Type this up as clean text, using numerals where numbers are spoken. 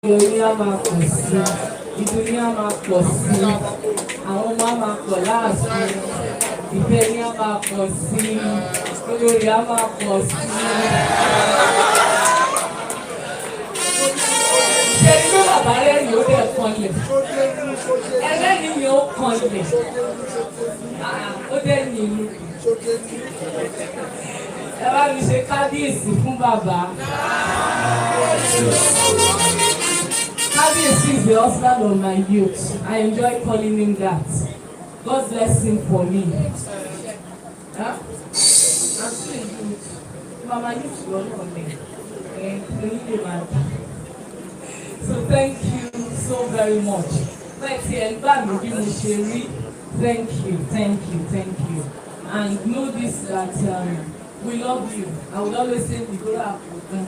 Ayọ̀ yín á máa pọ̀ sí i, ìdùnnú yín á máa pọ̀ sí i, àwọn ọmọ á máa pọ̀ láàfin, ìfẹ́ yín á máa pọ̀ sí i, olórí á máa pọ̀ sí i. Ṣé ní pé bàbá rẹ̀ yóò dẹ̀ kanlẹ̀? Ẹlẹ́ni yẹn ó kanlẹ̀. Ah, ó dẹ̀ nínú. Ẹ bá mi ṣe kábíyèsí fún bàbá. Kábíyèsí is the husband of my youth. I enjoy calling him that. God bless him for me. Huh? I'm still a youth. Mama youth lọ́nà mi. Ẹ ní lè máa dà. So thank you so very much. Bẹ́ẹ̀ tí ẹ ń gbà mí bí mo ṣe rí. Thank you, thank you, thank you. And know this, that we love you. I would always say, Ìgboro àpògùn.